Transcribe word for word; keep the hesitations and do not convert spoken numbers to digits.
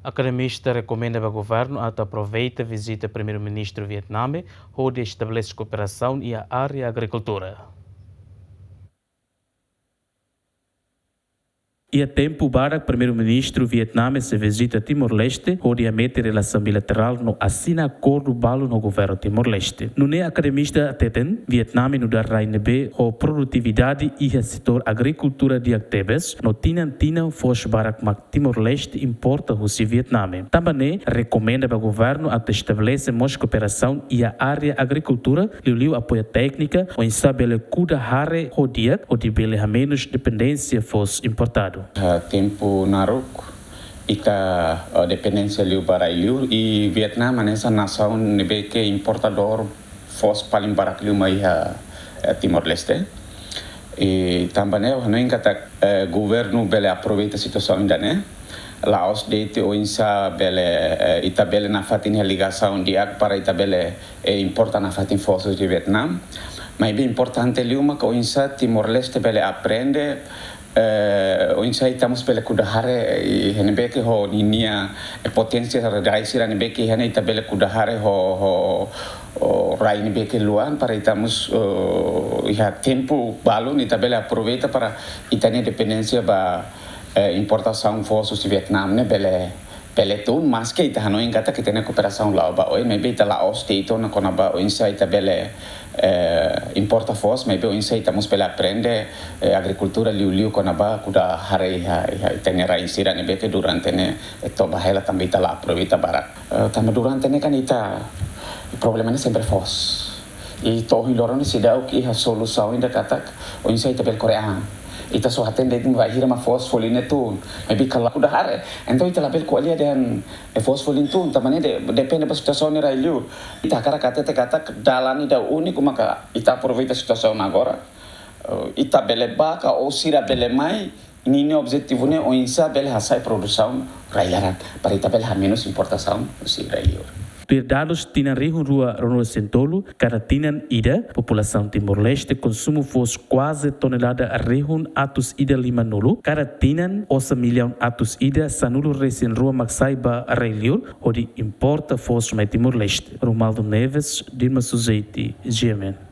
Akademista rekomenda ba governu atu aproveita vizita Primeiru-Ministru Vietname hodi estabelese kooperasaun iha área agrikultura. Iha tempu badak, Primeiru-Ministru Vietname sei vizita Timor-Leste hodi hamete relasaun bilaterál no asina akordu balun ho governu Timor-Leste. Nune'e akademista hateten, Vietname nu'udar rai ne'ebé ho produtividade iha setór agrikultura di'ak tebes, no tinan-tinan foos barak mak Timor-Leste importa husi Vietname. Tanba ne'e, rekomenda ba governu atu estabelese mós kooperasaun iha área agrikultura, liuliu apoia téknika, oinsá bele kuda hare ho di'ak, hodi bele hamenus dependénsia foos importadu. Ah, tempu naruk, ita, ah, dependénsia liu ba rai-liur, i Vietname hanesan nasaun ne'ebé ke importadór foos paling barak liu mai iha, eh, Timor-Leste. I tanba ne'e, ha'u hanoin katak, eh, governu bele aproveita situasaun ida-ne'e. La'ós de'it oinsá bele, eh, ita bele nafatin iha ligasaun di'ak para ita bele, eh, importa nafatin foos husi Vietname. Maibé importante liu maka oinsá Timor-Leste bele aprende, eh, oinsá ita mós bele kuda hare, eh, iha ne'ebé ke ho ninia, eh, poténsia rai sira ne'ebé ke iha ne'e ita bele kuda hare ho, ho, ho rai ne'ebé ke luan para ita mós, eh, iha tempu balun ita bele aproveita para ita-nia dependénsia ba, eh, importasaun foos husi Vietname ne'e bele, bele tun, maske ita hanoin katak ita-nia kooperasaun la'o ba oin, maibé ita la'ós de'it ona kona-ba oinsá ita bele, eh, importa foos, maibé oinsá ita mós bele aprende, eh, agrikultura liuliu kona-ba kuda hare iha, iha ita-nia rai sira ne'ebé ke durante ne'e, eh, to'o ba hela tanba ita la aproveita barak. Eh, tanba durante ne'e kan ita, problema ne'e sempre foos. I to'o ohin loron ne'e seidauk iha solusaun ida katak oinsá ita bele kore an. Ita só hatene de'it bainhira mak foos folin ne'e tun. Maibé kala kuda hare, entaun ita labele ko'alia dehan, eh, foos folin tun, tanba ne'e de-, depende ba situasaun iha rai-liur. Ita hakarak hatete katak dalan ida úniku maka ita aproveita situasaun agora. Eh, ita bele bá ka ou sira bele mai, ninia objetivu ne'e oinsá bele hasa'e produsaun rai laran, para ita bele hamenus importasaun husi rai-liur. Tuir dadus tinan rihun rua ruanulu resin-tolu, kada tinan ida, populasaun Timor-Leste konsumu foos kuaze tonelada rihun atus ida limanulu, kada tinan osan millaun atus ida sanulu-resin-rua mak sai ba rai-liur, hodi importa foos mai Timor-Leste. Romualdo Neves, Dilma Suzeti, G M N.